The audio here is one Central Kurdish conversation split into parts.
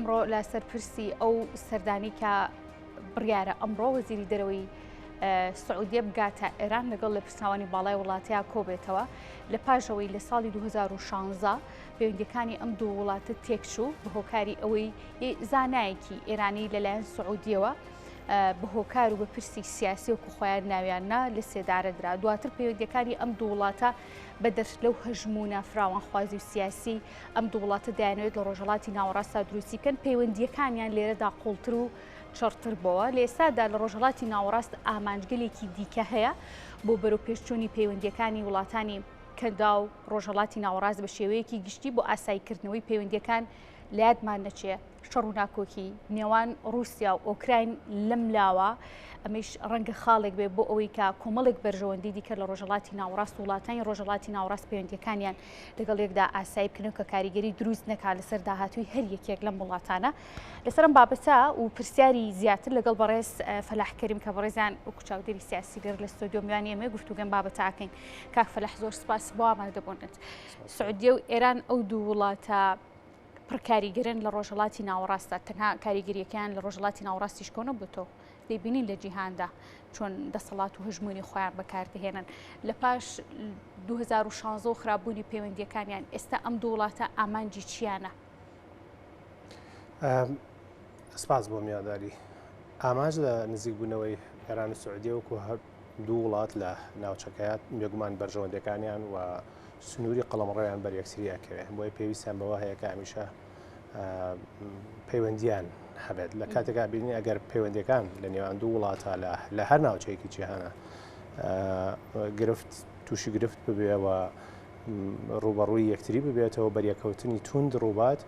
ئەمڕۆ لەسەر پرسی ئەو سەردانی کە بڕیارە ئەمڕۆ وەزیری دەرەوەی سعودیە بگاتە ئێران لەگەڵ لە پرساوانی باڵای وڵاتەیە کۆبێتەوە لە پاشەوەی لە ساڵی 2016 پەیوەندیەکانی ئەم دوو وڵاتە تێکچوو بە هۆکاری ئەوەی زانایەکی ئێرانی لەلایەن سعودیەوە بە هۆکار و بە پرسی سیاسی وەکو خۆیان ناویان نا لە سێدارە درا دواتر پەیوەندیەکانی ئەم دوو وڵاتە بە دەر لەو هەژمونە فراوانخوازی و سیاسی ئەم دوو وڵاتە دەیانەوێت لە ڕۆژهەڵاتی ناوەڕاستدا دروستی بکەن پەیوەندیەکانیان لێرەدا قوڵتر و چڕتر بۆوە لە ئێستادا لە ڕۆژهەڵاتی ناوەڕاست ئامانجگەلێکی دیکە هەیە بۆ بەرەوپێشچوونی پەیوەندیەکانی وڵاتانی کەنداو ڕۆژهەڵاتی ناوەڕاست بە شێوەیەکی گشتی بۆ ئاساییکردنەوەی پەیوەندیەکان لە یادمان نەچێ شەڕ و ناکۆکی نێوان ڕووسیا و ئۆکراین لەم لاوە، ئەمەیش ڕەنگە خاڵێک بێت بۆ ئەوەی کە کۆمەڵێک بەرژەوەندی دیکە لە ڕۆژهەڵاتی ناوەڕاست و وڵاتانی ڕۆژهەڵاتی ناوەڕاست پەیوەندییەکانیان لەگەڵ یەکدا ئاسایی بکەن و کە کاریگەری دروست نەکات لەسەر داهاتووی هەر یەکێک لەم وڵاتانە. لەسەر ئەم بابەتە و پرسیاری زیاتر لەگەڵ بەڕێز فەلاح کەریم کە بەڕێزیان وەکو چاودێری سیاسی لێرە لە ستۆدیۆ میوانی ئێمەیە گفتوگۆی ئەم بابەتە ئەکەین. کاک فەلاح زۆر سپاس بۆ ئامادەبوونت. سعودیە و ئێران ئەو دوو وڵاتە پڕکاریگەرن لە ڕۆژهەڵاتی ناوەڕاستدا، تەنها کاریگەرییەکەیان لە ڕۆژهەڵاتی ناوەڕاستیش کۆ نەبووتەوە، دەیبینین لە جیهاندا چۆن دەسەڵات و هەژموونی خۆیان بەکاردەهێنن. لە پاش 2016 و خراپبوونی پەیوەندییەکانیان، ئێستا ئەم دوو وڵاتە ئامانجی چیانە؟ سپاس بۆ میوانداری. ئامانج لە نزیکبوونەوەی ئێران و سعودیە وەکو هەر دوو وڵات لە ناوچەکەیە، بێگومان بەرژەوەندیەکانیان و سنووری قەڵەمڕەویان بەر یەکتری ئەکەوێ، بۆیە پێویستیان بەوە هەیە کە هەمیشە پەیوەندیان هەبێت. لە کاتێکا بینی ئەگەر پەیوەندیەکان لە نێوان دوو وڵاتە لە هەر ناوچەیەکی جیهانە گرفت تووشی گرفت ببێ و ڕوبەڕووی یەکتری ببێتەوە بەریەکەوتنی توند ڕووبات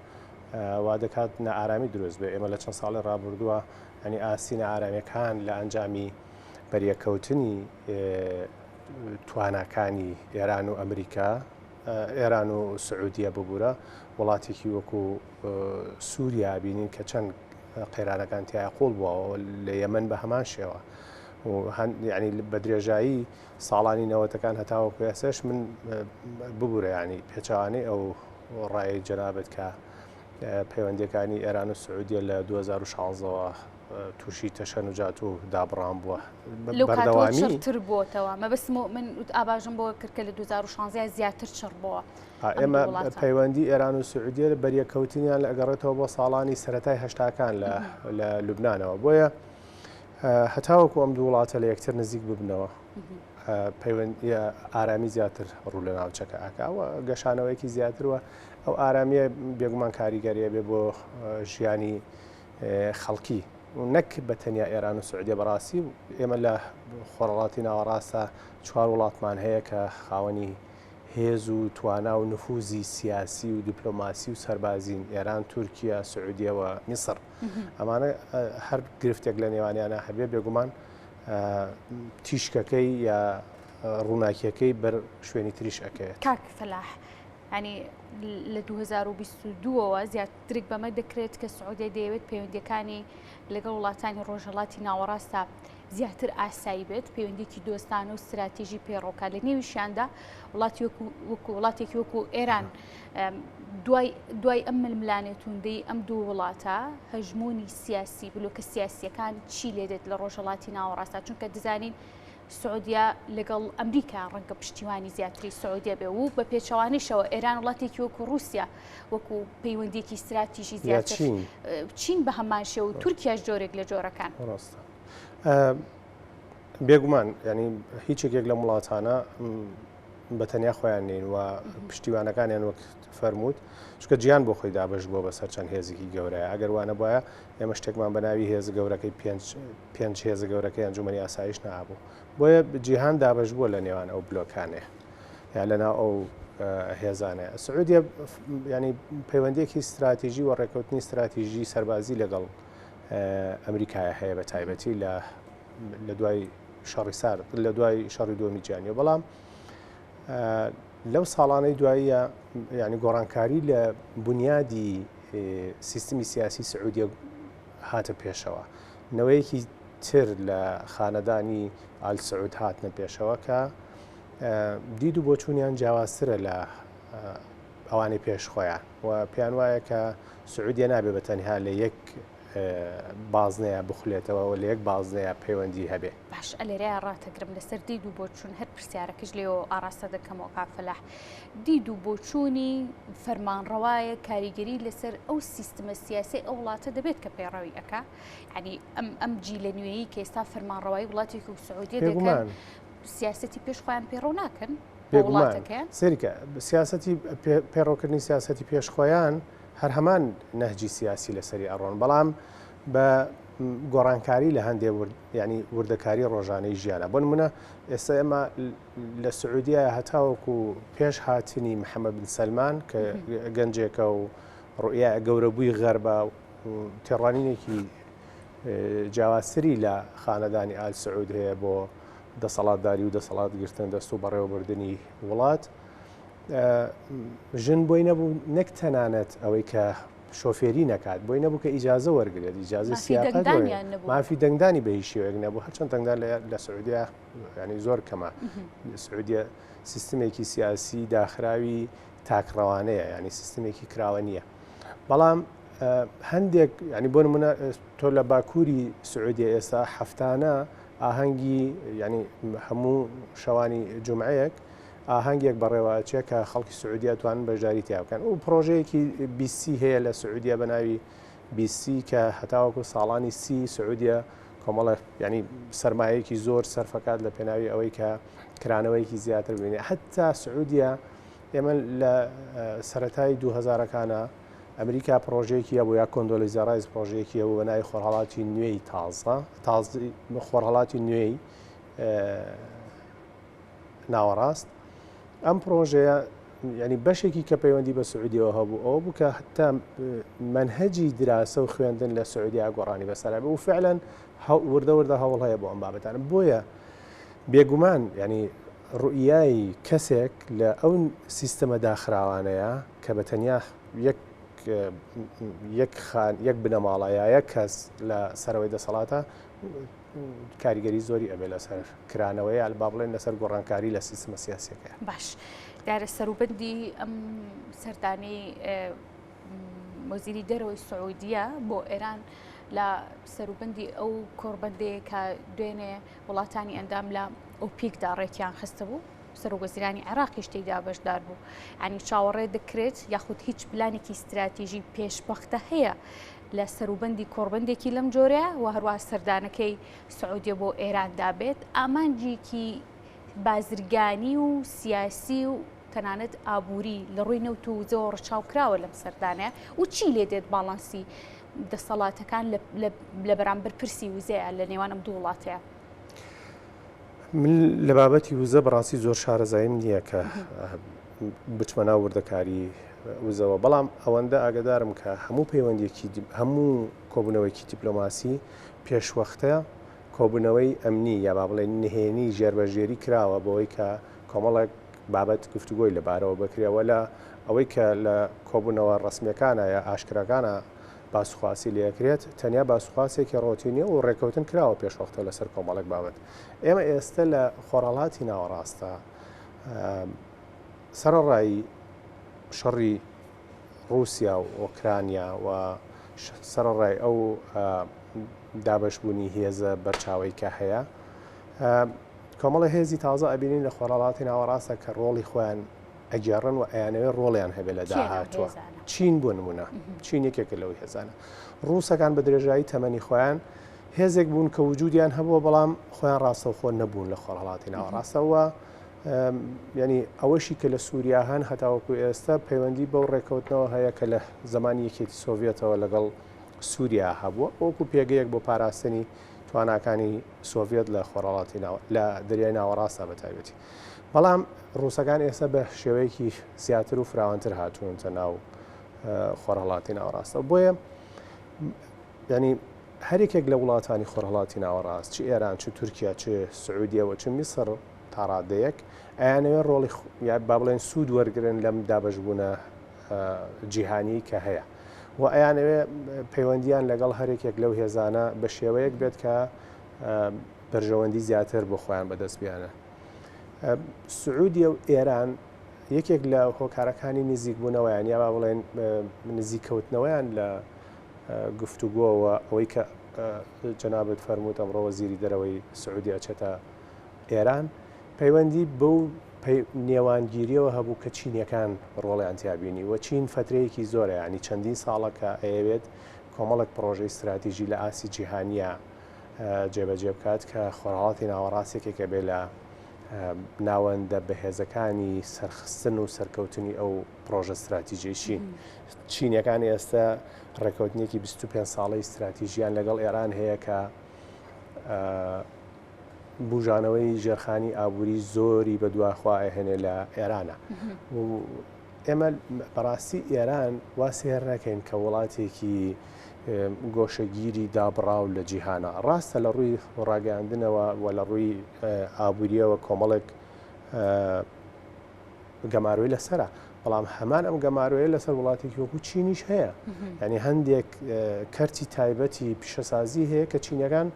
وا دەکات نائارامی دروست بێ. ئێمە لە چەند ساڵی ڕابردووە ینی ئاستی نائارامیەکان لە ئەنجامی بەریەکەوتنی تواناکانی ئێران و ئەمریکا، ئێران و سعودیە ببورە، وڵاتێکی وەکو سووریا بینین کە چەند قەیرانەکان تیایا قوڵ بووەوە، لە یەمەن بە هەمان شێوە و یعنی بە درێژایی ساڵانی نەوەتەکان هەتاوەکو ئێستاش من ببورە یعنی پێچەوانەی ئەو ڕای جەنابت کە پەیوەندیەکانی ئێران و سعودیە لە 2016ەوە تووشی تەشەنوجات و دابڕان بووە. لەو کاتەوە چڕتر بووەتەوە. مەبەستم من ئاباژم بۆ کرد کە لە 2016 زیاتر چڕ بووە. ئێمە پەیوەندی ئێران و سعودیە بەریەکەوتنیان لە ئەگەڕێتەوە بۆ ساڵانی سەرەتای هەشتاکان لە لوبنانەوە. بۆیە هەتاوەکو ئەم دوو وڵاتە لە یەکتر نزیک ببنەوە پەیوەندی ئارامی زیاتر ڕوو لە ناوچەکە ئەکا و گەشانەوەیەکی زیاتر و ئەو ئارامیە بێگومان کاریگەریە بێ بۆ ژیانی خەڵکی نەک بە تەنیا ئێران و سعودیە بەڕاستی ئێمە لە خۆڕەڵاتی ناوەڕاستە چوار وڵاتمان هەیە کە خاوەنی هێز و توانا و نفوزی سیاسی و دیپلۆماسی و سەربازین ئێران تورکیا سعودیە و میسر ئەمانە هەر گرفتێک لە نێوانیانە هەبێ بێگومان تیشکەکەی یا ڕووناکیەکەی بەر شوێنی تریش ئەکەوێت. کاک فەلاح ینی لە 2022ەوە زیاترێک بەمە دەکرێت کە سعودیە دەیەوێت پەیوەندیەکانی لەگەڵ وڵاتانی ڕۆژهەڵاتی ناوەڕاستە زیاتر ئاسایی بێت پەیوەندێکی دۆستانە و ستراتیژی پەیڕەوکات لە نێویشیاندا وڵاتی وەکو وڵاتێکی وەکو ئێران دوای دوای ئەم ململانێ توندەی ئەم دوو وڵاتە هەژمونی سیاسی بلۆکە سیاسیەکان چی لێدێت لە ڕۆژهەڵاتی ناوەڕاستە چونکە دەزانین سعودیە لەگەڵ ئەمریکا ڕەنگە پشتیوانی زیاتری سعودیە بێ و بە پێچەوانیشەوە ئێران وڵاتێکی وەکو رووسیا وەکو پەیوەندێکی استراتیژی زیاتر چین بە هەمان شێوە و تورکیاش جۆرێک لە جۆرەکان. ڕاستە. بێگومان ینی هیچ یەکێک لەم وڵاتانە بە تەنیا خۆیان نین و پشتیوانەکانیان وەک فەرمووت چونکە جیان بۆ خۆی دابش بووە بەسەر چەند هێزێکی گەورەیە ئەگەر وانە بواە ئێمە شتێکمان بە ناوی هێز گەورەکەی پێنج پێنج هێزە گەورەکەی ئەنجومەنی ئاسایش نابوو بۆیە جیهان دابش بووە لە نێوان ئەو بلۆکانێ یا لەناو ئەو هێزانەیە سعودیە ینی پەیوەندێکی استراتیژی و ڕێککەوتنی استراتیژی سەربازی لەگەڵ ئەمریکایە هەیە بە تایبەتی لە لە دوای شەڕی سارد لە دوای شەڕی دووەمی جیهانیەوە بەڵام لەو ساڵانەی دواییە یعنی گۆڕانکاری لە بنیادی سیستمی سیاسی سعودیە هاتە پێشەوە نەوەیەکی تر لە خانەدانی ئال سعود هاتنە پێشەوە کە دید و بۆچوونیان جیاوازترە لە. ئەوانەی پێش خۆیان و پێیان وایە کە سعودیە نابێ بە تەنها لە یەک بازنەیە بخولێتەوە و لە یەک بازنەیە پەیوەندی هەبێ. باش ئەلێرەیا ڕاتەگرم لەسەر دید و بۆچوون هەر پرسیارەکەش لێوە ئاڕاستە دەکەمەوە کاک فەلاح دید و بۆچوونی فەرمانڕەوایە کاریگەری لەسەر ئەو سیستمە سیاسی ئەو وڵاتە دەبێت کە پەیڕەوی ئەکا یعنی ئەم ئەم جیلە نوێیی کە ئێستا فەرمانڕەوایی وڵاتێکی و سعودیە دەکەن سیاسەتی پێش خۆیان پەیڕەو ناکەن وڵاتەکەیان سەیرکە سیاسەتی پەیڕەوکردنی سیاسەتی پێش خۆیان هەر هەمان نەهجی سیاسی لەسەری ئەڕۆن بەڵام بە گۆڕانکاری لە هەندێ ینی وردەکاری ڕۆژانەی ژیانە بۆ نمونە ئێستا ئێمە لە سعودیە هەتاوەکو پێش هاتنی محەممەد بن سەلمان کە گەنجێکە و ڕوئیا گەورەبووی غەربە تێڕوانینێکی جیاوازتری لە خانەدانی ئال سعود هەیە بۆ دەسەڵاتداری و دەسەڵات گرتن دەست و بەڕێوەبردنی وڵات ژن بۆی نەبوو نەک تەنانەت ئەوەی کە شۆفێری نەکات بۆی نەبوو کە ئیجازە وەرگێت ئیجازە سیاقەت مافی دەنگدانی بە هیچ شێوەیەک نەبوو هەرچەند دەنگدان لە سعودیا ینی زۆر کەمە سعودیە سیستمێکی سیاسی داخراوی تاکڕەوانەیە ینی سیستمێکی کراوە نییە بەڵام هەندێک ینی بۆ نمونە تۆ لە باکووری سعودیە ئێستا هەفتانە ئاهەنگی ینی هەموو شەوانی جمعەیەک ئاهەنگێک بەڕێوە ئەچێ کە خەڵکی سعودیە توانن بەشداری تیا بکەن و پرۆژەیەکی بیسی هەیە لە سعودیە بە ناوی بیسی کە هەتاوەکو ساڵانی سی سعودیە کۆمەڵە ینی سرمایەکی زۆر سەرفەکات لە پێناوی ئەوەی کە کرانەوەیەکی زیاتر ببینێ حتا سعودیە ئێمە لە سەتای 2000ەکانە ئەمریکا پرۆژەیەکی هەبوو یا کۆندۆلیزا ڕایس پرۆژەیەکی هەبوو بە ناوی خۆرهەڵاتی نوێی تازە تازی خۆرهەڵاتی نوێی ناوەڕاست ئەم پرۆژەیە ینی بەشێکی کە پەیوەندی بە سعودیەوە هەبوو ئەوە بوو کە هەتا منهجی دراسە و خوێندن لە سعودیا گۆڕانی بەسەر بوو فعلەن وردە وردە هەوڵ هەیە بۆ ئەم بابەتانە بۆیە بێگومان ینی ڕوئیای کەسێک لە ئەو سیستەمە داخراوانەیە کە بە تەنیا یەک یەک خان یەک بنەماڵە یا یەک کەس لە سەرەوەی دەسەڵاتە کاریگەری زۆری ئەبێ لەسەر کرانەوەی یا با بڵێن لەسەر گۆڕانکاری لە سیستمە سیاسیەکە. باش دیارە سەروبەندی ئەم سەردانەی وەزیری دەرەوەی سعودیە بۆ ئێران لە سەروبەندی ئەو کۆڕبەندەیە کە دوێنێ وڵاتانی ئەندام لە ئۆپیکدا ڕێکیان خستبوو سەرۆک وەزیرانی عێراقیش تێیدا بەشدار بوو ینی چاوەڕێ دەکرێت یاخود هیچ پلانێکی ستراتیژی پێشبەختە هەیە لە سەروبەندی کۆڕبەندێکی لەم جۆرەیە و هەروە سەردانەکەی سعودیە بۆ ئێراندا بێت ئامانجێکی بازرگانی و سیاسی و تەنانەت ئابووری لە ڕووی نەوت و وزەوە ڕچاو کراوە لەم سەردانەیە و چی لێ دێت باڵانسی دەسەڵاتەکان لە بەرامبەر پرسی وزەیە لە نێوان ئەم دوو وڵاتەیە؟ من لە بابەتی وزە بەڕاستی زۆر شارەزاییم نییە کە بچمە ناو وردەکاری وزەوە بەڵام ئەوەندە ئاگدارم کە هەموو پەیوەندێکی هەموو کۆبوونەوەیکی دیپلۆماسی پێشوەختە کۆبوونەوەی ئەمنی یا با بڵێن نهێنی ژێربەژێری کراوە بۆی کە کۆمەڵێک بابەت گفتوگۆی لەبارەوە بکرێەوە لە ئەوەی کە لە کۆبوونەوە ڕسمیەکانە یا ئاشکراکانە باسوخواسی لێکرێت تەنیا باسوخواسێکی ڕۆتینیە و ڕێکەوتن کراوە پێشوەختە لەسەر کۆمەڵێک بابەت ئێمە ئێستا لە خۆڕەڵاتی ناوەڕاستە سەرەڕای شەڕی ڕووسیا و ئۆکرانیا و سەرەڕای ئەو دابەشبوونی هێزە بەرچاوەی کە هەیە کۆمەڵە هێزی تازە ئەبینین لە خۆرهەڵاتی ناوەڕاستە کە ڕۆڵی خۆیان ئەگێڕن و ئەیانەوێت ڕۆڵیان هەبێت لە داهاتووە چین بۆ نمونە چین یەکێکە لەو هێزانە ڕووسەکان بە درێژایی تەمەنی خۆیان هێزێک بوون کە وجودیان هەبووە بەڵام خۆیان ڕاستەوخۆ نەبوون لە خۆرهەڵاتی ناوەڕاستەوە ینی ئەوەشی کە لە سووریا هەن هەتاوەکو ئێستا پەیوەندی بەو ڕێککەوتنەوە هەیە کە لە زمانی یەکێتی سۆڤێتەوە لەگەڵ سووریا هەبووە وەکو پێگەیەک بۆ پاراستنی تواناکانی سۆڤێت لە خۆرهەڵاتی لە دەریای ناوەڕاستە بە تایبەتی بەڵام ڕووسەکان ئێستا بە شێوەیەکی زیاتر و فراوانتر هاتوونتە ناو خۆرهەڵاتی ناوەڕاستەوە بۆیە ینی هەرێکێک لە وڵاتانی خۆرهەڵاتی ناوەڕاست چ ئێران چ تورکیا چ سعودیەوە چ میسر تا ڕادەیەک ئەیانەوێت ڕۆڵی یا با بڵێن سوود وەرگن لەم دابەشبوونە جیهانی کە هەیە و ئەیانەوێ پەیوەندیان لەگەڵ هەرێکێک لەو هێزانە بە شێوەیەک بێت کە بەرژەوەندی زیاتر بۆ خۆیان بەدەست بیانە. سعودیە و ئێران یەکێک لە هۆکارەکانی نزیکبوونەوەیان یا با بڵێن نزیککەوتنەوەیان لە گفتوگۆوە ئەوەی کە جەنابت فەرمووت ئەمڕۆ وەزیری دەرەوەی سعودی ئەچێتە ئێران پەیوەندی بەو نێوانگیریەوە هەبوو کە چینیەکان ڕۆڵیان تیا بینی و چین فترەیەکی زۆرە ینی چەندین ساڵە کە ئەیەوێت کۆمەڵێک پڕۆژەی ستراتیژی لە ئاستی جیهانیە جێبەجێ بکات کە خۆرهەڵاتی ناوەڕاست یەکێکە بێ لە ناوەندە بەهێزەکانی سەرخستن و سەرکەوتنی ئەو پڕۆژە ستراتیژیی چین. چینیەکان ئێستا ڕێککەوتنێکی 25 ساڵەی ستراتیژیان لەگەڵ ئێران هەیە کە بژانەوەی ژێرخانی ئابووری زۆری بەدواخوا ئەهێنێ لە ئێرانە. ئێمە بەڕاستی ئێران وا سەیر نەکەین کە وڵاتێکی گۆشەگیری دابڕاو لە جیهانە. ڕاستە لە ڕووی ڕاگەیاندنەوە و لە ڕووی ئابووریەوە کۆمەڵێک گەمارۆی لەسەرە، بەڵام هەمان ئەم گەمارۆیە لەسەر وڵاتێکی وەکو چینیش هەیە. یعنی هەندێک کەرتی تایبەتی پیشەسازی هەیە کە چینەکان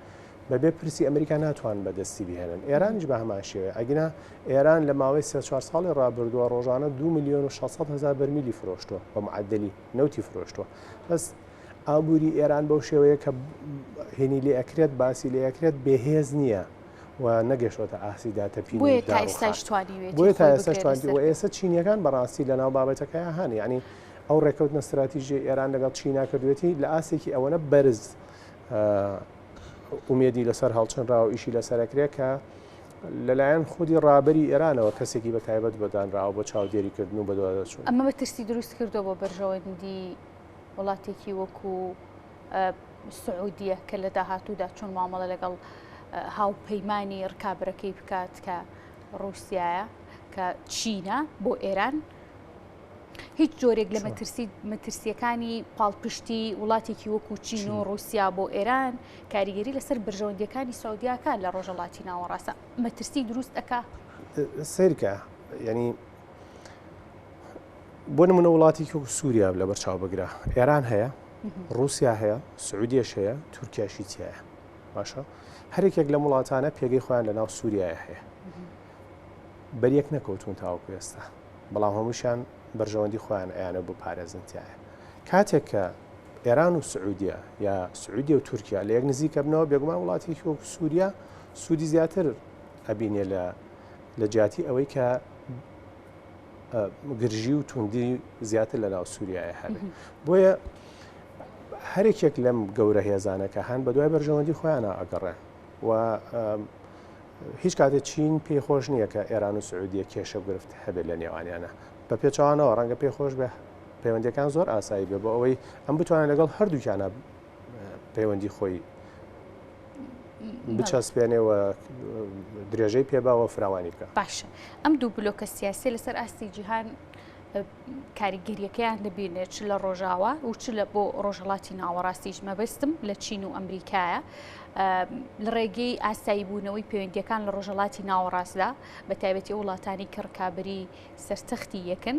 بەبێ پرسی ئەمریکا ناتوان بەدەستی بهێنن. ئێرانیش بە هەمان شێوەیە. ئەگینا ئێران لە ماوەی سێ چوار ساڵی ڕابردووە ڕۆژانە 2 ملیۆن و 600 هەزار بەرمیلی فرۆشتووە بە معدلی نەوتی فرۆشتووە. بەس ئابووری ئێران بەو شێوەیە کە هێنی لێ ئەکرێت باسی لێ ئەکرێت بێهێز نییە و نەگەشتۆتە ئاستی داتەپین بۆیە تا ئێستاش توانیوێتی بۆیە تا ئێستاش توانیوێتی و ئێستا چینیەکان بەڕاستی لەناو بابەتەکەیا هەن یعنی ئەو ڕێکەوتنە ستراتیژیە ئێران لەگەڵ چینا کردوێتی لە ئاستێکی ئەوەنە بەرز ئومێدی لەسەر هەڵچنراوە ئیشی لەسەر ئەکرێ کە لەلایەن خودی ڕابەری ئێرانەوە کەسێکی بە تایبەت بەدانراوە بۆ چاودێریکردن و بەدواداچوون. ئەمە مەترسی دروست کردووە بۆ بەرژەوەندی وڵاتێکی وەکو سعودیە کە لە داهاتوودا چۆن مامەڵە لەگەڵ هاوپەیمانی ڕکابرەکەی بکات کە ڕووسایە کە چینە بۆ ئێران هیچ جۆرێک لە مەترسی مەترسیەکانی پاڵپشتی وڵاتێکی وەکو چین و ڕوسیا بۆ ئێران کاریگەری لەسەر بەرژەوەندیەکانی سعودیاکە لە ڕۆژەڵاتی ناوەڕاستە مەترسی دروست ئەکا. سەیرکە یعنی بۆ نمونە وڵاتێکی وەکو سووریا لەبەر چاو بگرە ئێران هەیە رووسیا هەیە سعودیەش هەیە تورکیاشی تایە باشە هەرێکێک لەم وڵاتانە پێگەی خۆیان لە ناو سووریایە هەیە بەریەک نەکەوتون تاوەکو ئێستا بەڵام هەمووشیان بەرژەوەندی خۆیان ئەیانەوێت بپارێزن تیایە. کاتێک کە ئێران و سعودیە یا سعودیە و تورکیا لە یەک نزیکە بنەوە بێگومان وڵاتێکی وەکو سووریا سوودی زیاتر ئەبینێ لە لە جیاتی ئەوەی کە گرژی و توندی زیاتر لە ناو سووریایە هەبێ بۆیە هەرێکێک لەم گەورە هێزانە کە هەن بە دوای بەرژەوەندی خۆیانە ئەگەڕێن و هیچ کاتێ چین پێی خۆش نییە کە ئێران و سعودیە کێشە و گرفت هەبێت لە نێوانیانە. بە پێچەوانەوە ڕەنگە پێی خۆش بێ پەیوەندیەکان زۆر ئاسایی بێ بۆ ئەوەی ئەم بتوانێت لەگەڵ هەردووکیانە پەیوەندی خۆی بچەسپێنێ و درێژەی پێباوە فراوانی بکە. باشە ئەم دوو بلۆکە سیاسی لەسەر ئاستی جیهان کاریگەریەکەیان دەبینێت چ لە ڕۆژاوا و چ لە بۆ ڕۆژهەڵاتی ناوەڕاستیش مەبەستم لە چین و ئەمریکایە لە ڕێگەی ئاسایی بوونەوەی پەیوەندیەکان لە ڕۆژهەڵاتی ناوەڕاستدا بە تایبەتی وڵاتانی کە ڕکابری سەرتەختی یەکن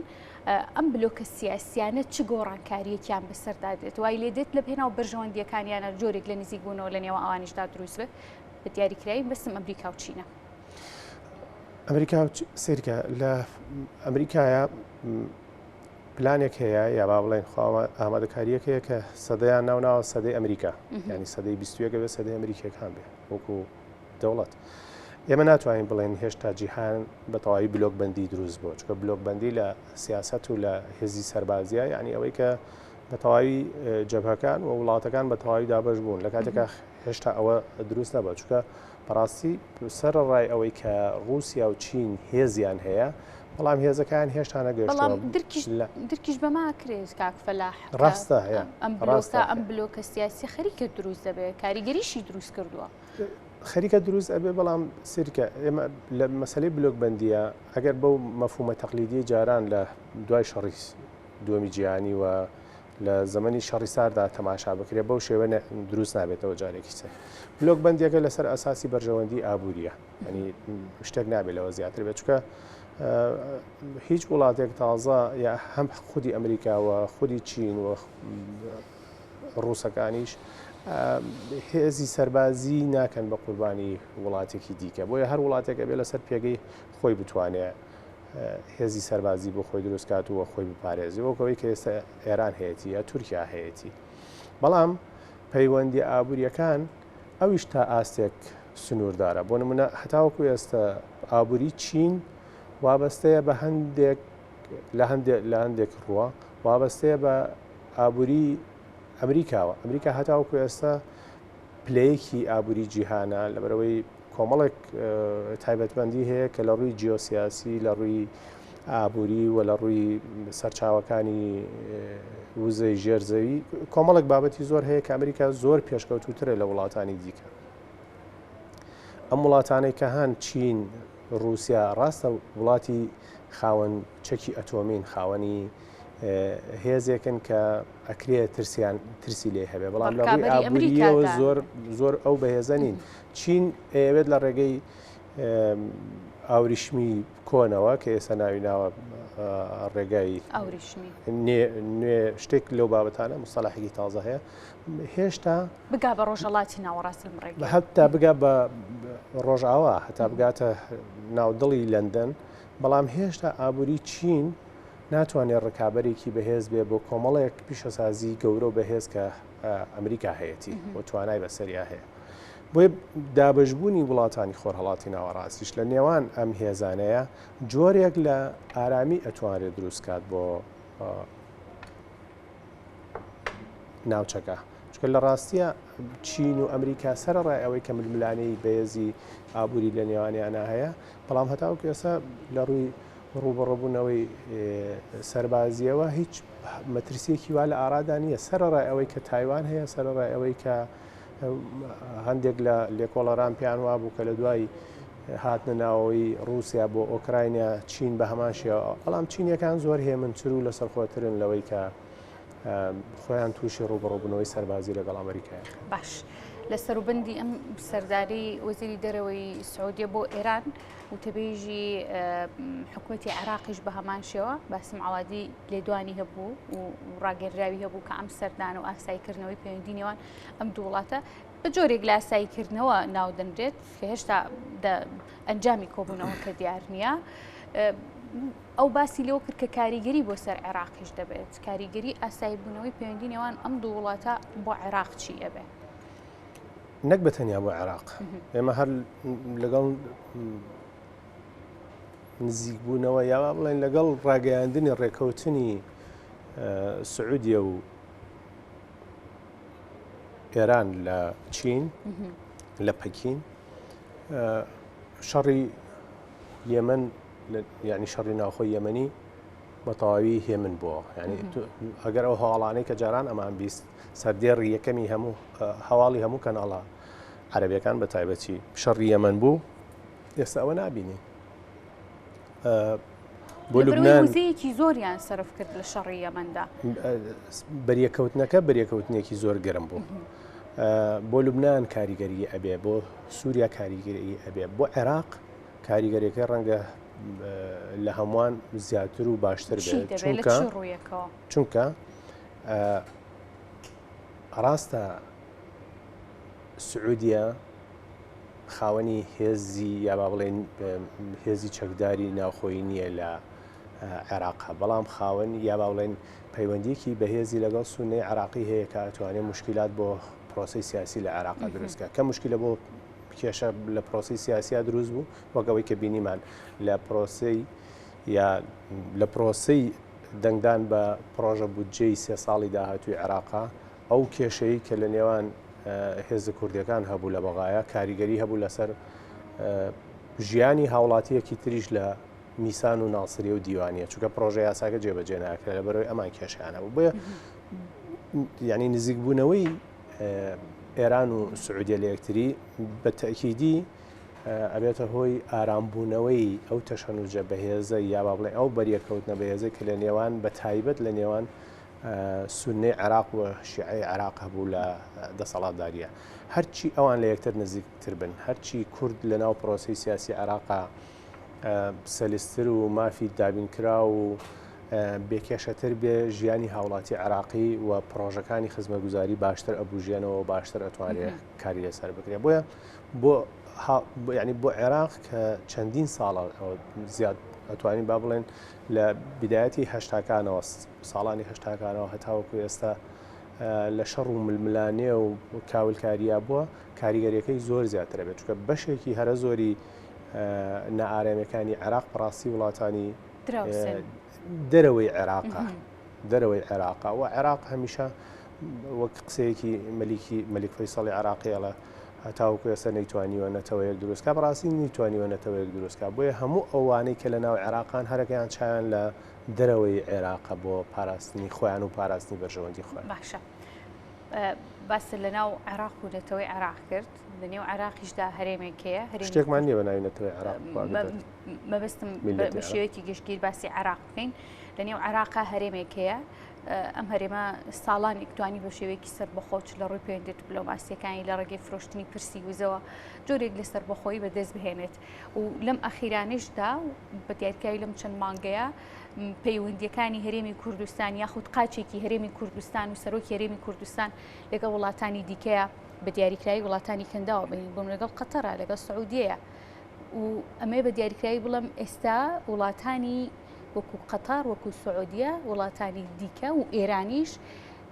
ئەم بلۆکە سیاسیانە چ گۆڕانکاریەکیان بەسەردا دێت وای لێ دێت لە پێناو بەرژەوەندیەکانیانە جۆرێک لە نزیک بوونەوە لە نێوان ئەوانیشدا دروست بێت بە دیاریکراوی بەسم ئەمریکا و چینە. ئەمریکا سیرکە لە ئەمریکایە پلانێک هەیە یا با بڵێن خوا ئامادەکاریەک هەیە کە سەدەیان ناوناوە سەدەی ئەمریکا ینی سەدەی بیستویەکە بێ سەدەی ئەمریکیەکان بێ وەکو دەوڵەت. ئێمە ناتوانین بڵێن هێشتا جیهان بە تەواوی بلۆک بەندی دروست بووە چونکە بلۆک بەندی لە سیاست و لە هێزی سەربازیە یعنی ئەوەی کە بە تەواوی جەبهەکان و وڵاتەکان بە تەواوی دابەش بوون لە کاتێکا هێشتا ئەوە دروست نەبووە چونکە بەڕاستی سەرەڕای ئەوەی کە ڕووسیا و چین هێزیان هەیە بەڵام هێزەکان هێشتا نەگەشتووە بەڵام درکیش درکیش بەما کرێت کاک فەلاح ڕاستە هەیە ئەم بلۆکە ئەم بلۆکە سیاسی خەریکە دروست دەبێت کاریگەریشی دروست کردووە. خەریکە دروست ئەبێ بەڵام سیرکە ئێمە لە مەسلەی بلۆک بەندیە ئەگەر بەو مەفهومە تەقلیدیەی جاران لە دوای شەڕی دووەمی جیهانی و لە زەمەنی شەڕی ساردا تەماشا بکرێت بەو شێوە دروست نابێتەوە جارێکی تر. بلۆک بەندیەکە لەسەر ئەساسی بەرژەوەندی ئابووریە ینی شتێک نابێت لەوە زیاتر بێت چکە هیچ وڵاتێک تازە یا هەم خودی ئەمریکا و خودی چین و ڕووسەکانیش هێزی سەربازی ناکەن بە قوربانی وڵاتێکی دیکە بۆیە هەر وڵاتێک ئەبێ لەسەر پێگەی خۆی بتوانێ. هێزی سەربازی بۆ خۆی دروست کات و خۆی بپارێزی وەک ئەوەی کە ئێستا ئێران هەیەتی یا تورکیا هەیەتی. بەڵام پەیوەندی ئابووریەکان ئەویش تا ئاستێک سنووردارە. بۆ نمونە هەتاوەکو ئێستا ئابووری چین وابەستەیە بە هەندێک لە هەندێک لە هەندێک ڕووە وابەستەیە بە ئابووری ئەمریکاوە. ئەمریکا هەتاوەکو ئێستا پلەیەکی ئابووری جیهانە لەبەرئەوەی کۆمەڵێک تایبەتمەندی هەیە کە لە ڕووی جیۆسیاسی لە ڕووی ئابووری و لە ڕووی سەرچاوەکانی وزەی ژێر زەوی کۆمەڵێک بابەتی زۆر هەیە کە ئەمریکا زۆر پێشکەوتوترە لە وڵاتانی دیکە. ئەم وڵاتانەی کە هەن چین، ڕووسیا ڕاستە وڵاتی خاوەن چەکی ئەتۆمین، خاوەنی هێزێکن کە ئەکرێ ترسیان ترسی لێ هەبێ بەڵام لە ڕووی ئابووریەوە زۆر زۆر ئەو بەهێزە نین. چین ئەیەوێت لە ڕێگەی ئاوریشمی کۆنەوە کە ئێستا ناوی ناوە ڕێگای ئاوریشمی نوێ شتێک لەو بابەتانە مستەلاحێکی تازە هەیە هێشتا بگا بە ڕۆژهەڵاتی ناوەڕاست لەم ڕێگەیە. هەتا بگا بە ڕۆژئاوا، هەتا بگاتە ناودڵی لەندەن، بەڵام هێشتا ئابووری چین ناتوانێت ڕکابەرێکی بەهێز بێ بۆ کۆمەڵێک پیشەسازی گەورە و بەهێز کە ئەمریکا هەیەتی و توانای بەسەریا هەیە. بۆیە دابەشبوونی وڵاتانی خۆرهەڵاتی ناوەڕاستیش لە نێوان ئەم هێزانەیە جۆرێک لە ئارامی ئەتوانرێت دروست کات بۆ ناوچەکە چونکە لە ڕاستیە چین و ئەمریکا سەرەڕای ئەوەی کە ململانێی بەهێزی ئابووری لە نێوانیانە هەیە بەڵام هەتاوەکو ئێستا لە ڕووی ڕووبەڕووبوونەوەی سەربازیەوە هیچ مەترسیەکی وا لە ئارادا نییە سەرەڕای ئەوەی کە تایوان هەیە سەرەڕای ئەوەی کە هەندێک لە لێکۆڵەران پێیان وابوو کە لە دوای هاتنە ناوەوەی ڕووسیا بۆ ئۆکراینیا چین بە هەمان شێوە بەڵام چینیەکان زۆر هێمنتر و لەسەرخۆترن لەوەی کە خۆیان تووشی ڕووبەڕووبوونەوەی سەربازی لەگەڵ ئەمریکا باش لە سەروبەندی ئەم سەرداری وەزیری دەرەوەی سعودیە بۆ ئێران وتەبێژی حکوومەتی عێراقیش بە هەمان شێوە باسم عوادی لێدوانی هەبوو و ڕاگەنراوی هەبوو کە ئەم سەردان و ئاساییکردنەوەی پەیوەندی نێوان ئەم دوو وڵاتە بە جۆرێک لە ئاساییکردنەوە ناودەنرێت کە هێشتا ئەنجامی کۆبوونەوەکە دیار نییە. ئەو باسی لەوە کرد کە کاریگەری بۆ سەر عێراقیش دەبێت، کاریگەری ئاساییبوونەوەی پەیوەندی نێوان ئەم دوو وڵاتە بۆ عێراق چی ئەبێ؟ نەک بە تەنیا بۆ عێراق، ئێمە هەر لەگەڵ نزیکبوونەوە یا با بڵێن لەگەڵ ڕاگەیاندنی ڕێکەوتنی سعودیە و ئێران لە چین لە پەکین شەڕی یەمەن یعنی شەڕی ناوخۆی یەمەنی بە تەواوی هێمن بووە یعنی ئەگەر ئەو هەواڵانەی کە جاران ئەمان 20 سەردێڕی یەکەمی هەموو هەواڵی هەموو کەناڵە عەربیەکان بە تایبەتی شەڕی یەمەن بوو ئێستا ئەوە نابینی بۆ لوبنان وزەیەکی زۆریان سەرف کرد لە شەڕی یەمەندا. بەریەکەوتنەکە بەریەکەوتنێکی زۆر گەرم بوو. بۆ لوبناان کاریگەری ئەبێ بۆ سووریا کاریگەری ئەبێ بۆ عێراق کاریگەریەکەی ڕەنگە لە هەمووان زیاتر و باشتر بێت چونکە چونکە ڕاستە سعودیە خاوەنی هێزی یا با بڵێن هێزی چەکداری ناوخۆیی نییە لە عێراقا بەڵام خاوەن یا با بڵێن پەیوەندیەکی بەهێزی لەگەڵ سونەی عراقی هەیە کە ئەتوانێت مشکلات بۆ پرۆسی سیاسی لە عێراقا دروستکە کە مشکلە بۆ کێشە لە پرۆسی سیاسیا دروست بوو وەک ئەوەی کە بینیمان لە پرۆسی یا لە پرۆسی دەنگدان بە پرۆژە بودجەی سێ ساڵی داهاتوی عێراقا ئەو کێشەی کە لە نێوان هێزە کوردیەکان هەبوو لە بەغایا کاریگەری هەبوو لەسەر ژیانی هاوڵاتیەکی تریش لە میسان و ناسریە و دیوانیە چونکە پرۆژە یاساکە جێبەجێ ناکرێت لە بەرەوەی ئەمان کێشیانە بوو بۆیە یعنی نزیکبوونەوەی ئێران و سعودیە لە یەکتری بە تەکیدی ئەبێتە هۆی ئارامبوونەوەی ئەو تەشەنوجە بەهێزە یا با بڵێ ئەو بەریەکەوتنە بەهێزە کە لە نێوان بە تایبەت لە نێوان سوننەی عێراق و شیعەی عێراق هەبوو لە دەسەڵاتداریە. هەرچی ئەوان لە یەکتر نزیکتر بن، هەرچی کورد لە ناو پرۆسەی سیاسی عێراقا سەلستر و مافی دابینکراو و بێکێشەتر بێ، ژیانی هاوڵاتی عێراقی و پرۆژەکانی خزمەتگوزاری باشتر ئەبوژێنەوە و باشتر ئەتوانرێ کاری لەسەر بکرێ. بۆیە بۆ یعنی بۆ عێراق کە چەندین ساڵە زیاد ئەتوانین با بڵێن لە بیدایەتی هەشتاکانەوە ساڵانی هەشتاکانەوە هەتاوەکو ئێستا لە شەڕ و ململانێ و کاولکاریا بووە کاریگەریەکەی زۆر زیاترە بێت چونکە بەشێکی هەرە زۆری نائارامیەکانی عێراق بەڕاستی وڵاتانی دەرەوەی عێراقە دەرەوەی عێراقە و عێراق هەمیشە وەک قسەیەکی مەلیکی مەلیک فەیسەڵی عێراقی ئەڵێ هەتاوەکو ئێستا نەیتوانیوە نەتەوەیەک دروست کا بەڕاستی نەیتوانیوە نەتەوەیەک دروست کا بۆیە هەموو ئەوانەی کە لە ناو عێراقان هەرەکەیان چاویان لە دەرەوەی عێراقە بۆ پاراستنی خۆیان و پاراستنی بەرژەوەندی خۆیان. باشە باست لە ناو عێراق و نەتەوەی عێراق کرد لە نێو عێراقیشدا هەرێمێک هەیە هەرێمی شتێکمان نییە بە ناوی نەتەوەی عێراق مەبەستم بە شێوەیەکی گشتگیر باسی عێراق بکەین لە نێو عێراقا هەرێمێک هەیە ئەم هەرێمە ساڵانێک توانی بە شێوەیەکی سەربەخۆ چ لە ڕووی پەیوەندیە دیپلۆماسیەکانی لە ڕێگەی فرۆشتنی پرسی وزەوە جۆرێک لە سەربەخۆیی بەدەست بهێنێت و لەم ئەخیرانەشدا بە دیاریکراوی لەم چەند مانگەیە پەیوەندیەکانی هەرێمی کوردستان یاخود قاچێکی هەرێمی کوردستان و سەرۆکی هەرێمی کوردستان لەگەڵ وڵاتانی دیکەیە بە دیاریکراوی وڵاتانی کەنداوە بینین بۆم لەگەڵ قەتەرە لەگەڵ سعودیەیە و ئەمەیە بە دیاریکراوی بڵێم ئێستا وڵاتانی وەکو قەتەر، وەکو سعودیە، وڵاتانی دیکە و ئێرانیش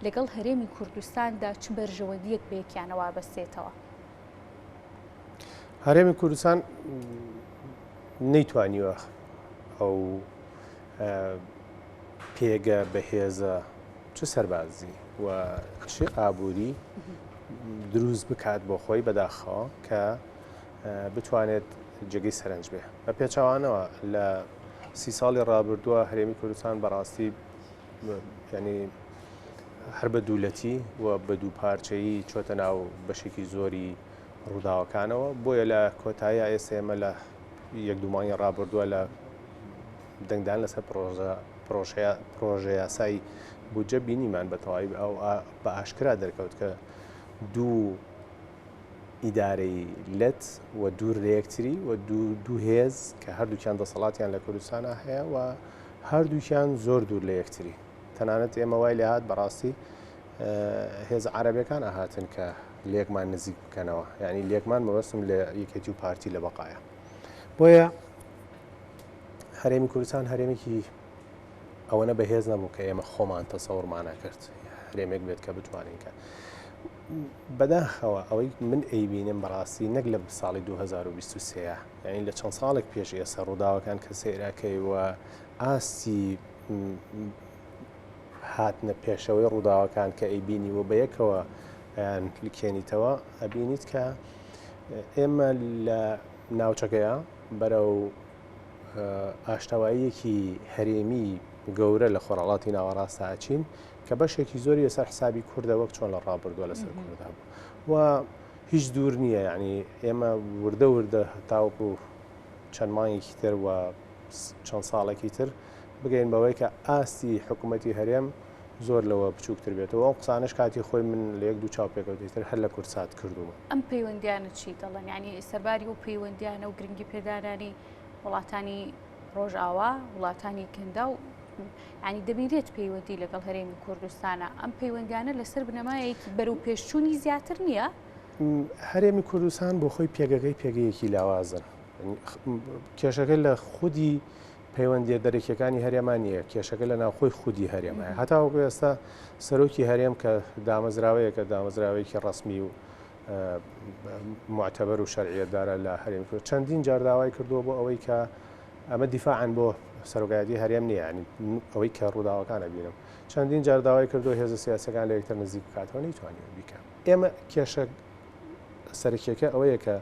لەگەڵ هەرێمی کوردستاندا چ بەرژەوەندییەک بەیەکیانەوە ئەبەستێتەوە؟ هەرێمی کوردستان نەیتوانیوە ئەو پێگە بەهێزە چ سەربازی و چ ئابووری دروست بکات بۆ خۆی بەداخەوە کە بتوانێت جێگەی سەرنج بێ. بە پێچەوانەوە لە سی ساڵی ڕابردووە هەرێمی کوردستان بەڕاستی ینی هەر بە دوولەتی و بە دوو پارچەیی چۆتە ناو بەشێکی زۆری ڕووداوەکانەوە بۆیە لە کۆتایی ئێستا ئێمە لە یەک دوو مانگی ڕابردووە لە دەنگدان لەسەر پرۆژە پرۆژە یاسای بودجە بینیمان بە تەواوی ئەو بە ئاشکرا دەرکەوت کە دوو ئیدارەی لەت و دوور لە یەکتری و دوو هێز کە هەردووکیان دەسەڵاتیان لە کوردستانا هەیە و هەردووکیان زۆر دوور لە یەکتری تەنانەت ئێمە وای لێهات بەڕاستی هێزە عەرەبیەکان ئەهاتن کە لێکمان نزیک بکەنەوە یعنی لێکمان مەبەستم لە یەکێتی و پارتی لە بەقایە بۆیە هەرێمی کوردستان هەرێمێکی ئەوەنە بەهێز نەبوو کە ئێمە خۆمان تەسەوڕمانە کرد هەرێمێک بێت کە بتوانین کە بەداخەوە ئەوەی من ئەیبینم بەڕاستی نەک لە ساڵی 2023 یعنی لە چەند ساڵێک پێش ئێستا ڕووداوەکان کە سەیراکەی و ئاستی هاتنە پێشەوەی ڕووداوەکان کە ئەیبینی و بەیەکەوە ئەیان لکێنیتەوە ئەبینیت کە ئێمە لە ناوچەکەیە بەرەو ئاشتەواییەکی هەرێمی گەورە لە خۆرهەڵاتی ناوەڕاستدا ئەچین کە بەشێکی زۆری لەسەر حسابی کوردە وەک چۆن لە ڕابردووە لەسەر کورددا بوو و هیچ دوور نییە یعنی ئێمە وردە وردە تاوەکو چەند مانگێکی تر و چەند ساڵێکی تر بگەین بەوەی کە ئاستی حکوومەتی هەرێم زۆر لەوە بچووکتر بێتەوە ئەو قسانەش کاتی خۆی من لە یەک دوو چاوپێکەوتەی تر هەر لە کوردسات کردوومە. ئەم پەیوەندیانە چی دەڵێن؟ یانی سەرباری ئەو پەیوەندیانە و گرنگی پێدانانی وڵاتانی ڕۆژئاوا، وڵاتانی کەنداو، یانی دەبینرێت پەیوەندی لەگەڵ هەرێمی کوردستانە، ئەم پەیوەندیانە لەسەر بنەمایەکی بەرەو پێشچوونی زیاتر نییە؟ هەرێمی کوردستان بۆ خۆی پێگەکەی پێگەیەکی لاوازن. کێشەکە لە خودی پەیوەندیە دەرەکیەکانی هەرێما نییە، کێشەکە لە ناوخۆی خودی هەرێمایە. هەتاوەکو ئێستا سەرۆکی هەرێم کە دامەزراوەیەکە دامەزراوەیەکی ڕەسمی و معتەبەر و شەرعیەتدارە لە هەرێمی کوردستان چەندین جار داوای کردووە بۆ ئەوەی کە ئەمە دیفاعن بۆ سەرۆکایەتی هەرێم نییە ینی ئەوەی کە ڕووداوەکان ئەبینم چەندین جار داوای کردووە هێزە سیاسەکان لە یەکتر نزیک بکاتەوە نەیتوانیوە بیکا ئێمە کێشە سەرەکیەکە ئەوەیە کە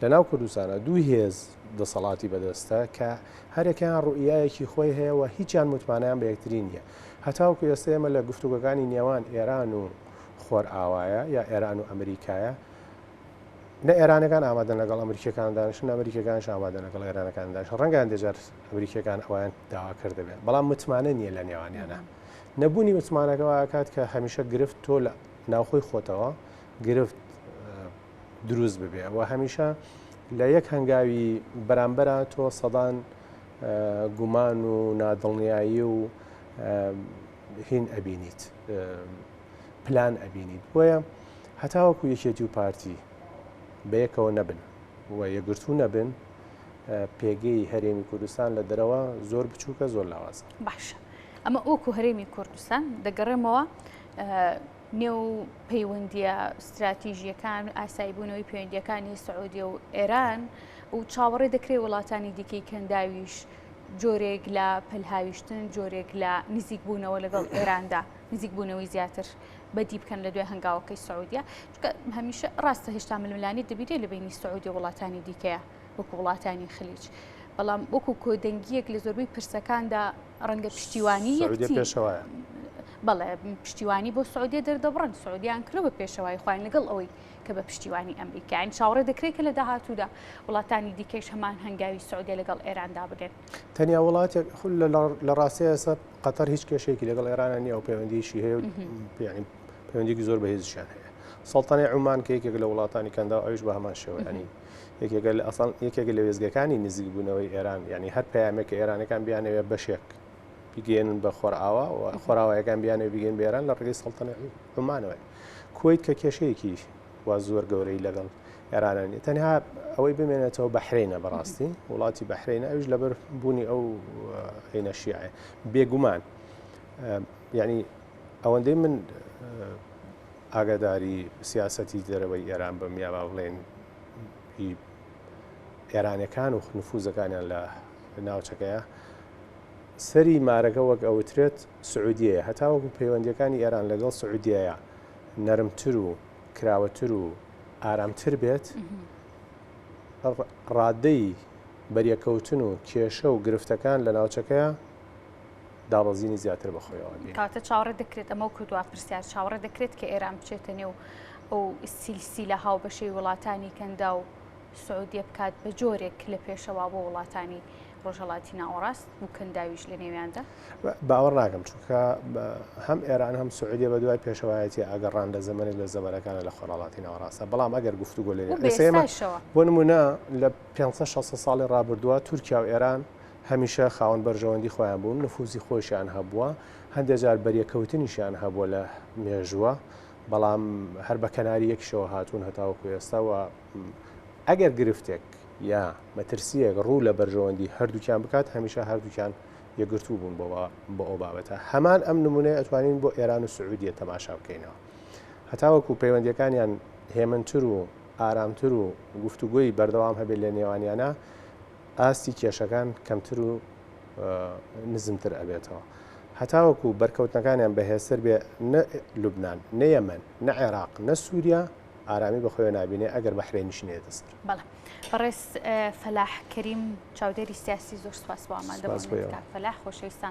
لە ناو کوردستانە دوو هێز دەسەڵاتی بەدەستە کە هەرێکیان ڕوئیایەکی خۆی هەیە و هیچیان متمانەیان بە یەکتری نییە. هەتاوەکو ئێستا ئێمە لە گفتوگۆکانی نێوان ئێران و خۆرئاوایە یا ئێران و ئەمریکایە نە ئێرانەکان ئامادەن لەگەڵ ئەمریکیەکان دانیشن، نە ئەمریکیەکانیش ئامادەن لەگەڵ ئێرانەکان دانیشن. ڕەنگە هەندێک جار ئەمریکیەکان ئەویان داوا کردبێت، بەڵام متمانە نییە لە نێوانیانە. نەبوونی متمانەکە وا ئەکات کە هەمیشە گرفت تۆ لە ناوخۆی خۆتەوە گرفت دروست ببێ و هەمیشە لە یەک هەنگاوی بەرامبەرا تۆ سەدان گومان و نادڵنیایی و هین ئەبینیت پلان ئەبینیت بۆیە هەتاوەکو یەکێتی و پارتی بەیەکەوە نەبن و یەکگرتوو نەبن. پێگەی هەرێمی کوردستان لە دەرەوە زۆر بچووکە زۆر لاوازە. باشە ئەمە وەکو هەرێمی کوردستان دەگەڕێمەوە نێو پەیوەندیە ستراتیژیەکان ئاساییبوونەوەی پەیوەندیەکانی سعودیە و ئێران و چاوەڕێ دەکرێت وڵاتانی دیکەی کەنداویش جۆرێک لە پەلهاویشتن جۆرێک لە نزیکبوونەوە لەگەڵ ئێراندا نزیکبوونەوەی زیاتر بەدی بکەن لە دوای هەنگاوەکەی سعودیە چونکە هەمیشە ڕاستە هێشتا ململانێ دەبیرێت لە بینی سعودی وڵاتانی دیکەیە وەکو وڵاتانی خلیج بەڵام وەکو کۆدەنگیەک لە زۆربەی پرسەکاندا ڕەنگە پشتیوانی یەکتی پێشەوایە بەڵێ پشتیوانی بۆ سعودیە دەردەبڕن سعودیان کردو بە پێشەوای خۆیان لەگەڵ ئەوەی کە بە پشتیوانی ئەمریکاین چاوەڕێ دەکرێت کە لە داهاتوودا وڵاتانی دیکەیش هەمان هەنگاوی سعودیە لەگەڵ ئێراندا بنێن. تەنیا وڵاتێک لە ڕاستیدا ئێستا قەتەر هیچ کێشەیەکی لەگەڵ ئێرانە نییە و پەیوەندیشی هەیە و یعنی پەیوەندیکی زۆر بەهێزیشیان هەیە. سەڵتەنەی عومان کە یەکێک لە وڵاتانی کەنداو ئەویش بە هەمان شێوە ینی یەکێکە لە ئەسڵ یەکێک لە وێزگەکانی نزیکبوونەوەی ئێران یعنی هەر پەیامێک کە ئێرانەکان بیانەوێت بەشێک بیگەێنن بە خۆرئاوا و خۆراوایەکان بیانەوێت بیگەن بە ئێران لە ڕێگەی سەڵتەنەی عومانەوە کوەیت کە کێشەیەکی وا زۆر گەورەی لەگەڵ ئێرانە نیە تەنها ئەوەی بمێنێتەوە بەحرینە بەڕاستی وڵاتی بەحرینە ئەوش لەبەر بوونی ئەو هینە شیعە بێگومان یعنی ئەوەندەی من ئاگاداری سیاستی دەرەوەی ئێران بم یا با بڵێن ئێرانەکان و نفوزەکانیان لە ناوچەکەیە سەری مارەکە وەک ئەوترێت سعودیەیە، هەتاوەکو پەیوەندییەکانی ئێران لەگەڵ سعودیەیە نەرمتر و کراوەتر و ئارامتر بێت، ڕادەی بەریەکەوتن و کێشە و گرفتەکان لە ناوچەکەیە دابەزینی زیاتر بەخۆیەوە بینێت. کەواتە چاوەڕێ دەکرێت، ئەمە وەکو دوا پرسیار، چاوەڕێ دەکرێت کە ئێران بچێتە نێو ئەو سیلسیلە هاوبەشەی وڵاتانی کەنداو سعودیە بکات بە جۆرێک لە پێشەوا بۆ وڵاتانی ڕۆژهەڵاتی ناوەڕاست و کەنداویش لە نێویاندا؟ باوەڕ ناکەم چونکە هەم ئێران هەم سعودیە بە دوای پێشەوایەتی ئەگەڕان لە زەمەنێک لە زەمەنەکانە لە خۆرهەڵاتی ناوەڕاستە بەڵام ئەگەر گفتوگۆ لێ بۆ نمونە لە 500 ساڵی ڕابردووە تورکیا و ئێران هەمیشە خاوەن بەرژەوەندی خۆیان بوون نفوزی خۆشیان هەبووە هەندێک جار بەریەکەوتنیشیان هەبووە لە مێژووە بەڵام هەر بە کەناری یەکیشەوە هاتوون هەتاوەکو ئێستا و ئەگەر گرفتێک یا مەترسییەک ڕوو لە بەرژەوەندی هەردووکیان بکات، هەمیشە هەردووکیان یەکگرتوو بوون بۆ بۆ ئەو بابەتە. هەمان ئەم نموونەیە ئەتوانین بۆ ئێران و سعودیە تەماشا بکەینەوە. هەتاوەکو پەیوەندییەکانیان هێمنتر و ئارامتر و گفتوگۆی بەردەوام هەبێت لە نێوانیانا، ئاستی کێشەکان کەمتر و نزمتر ئەبێتەوە. هەتاوەکو بەرکەوتنەکانیان بەهێزتر بێ نە لوبنان، نە یەمەن، نە عێراق، نە سووریا ئارامی بەخۆیەوە نابینێ ئەگەر بەحرەینیشی نەیەتە سەر. بەڵێ بەڕێز فەلاح کەریم چاودێری سیاسی زۆر سپاس بۆ ئامادەبوونت کاک فەلاح خۆشەویستان.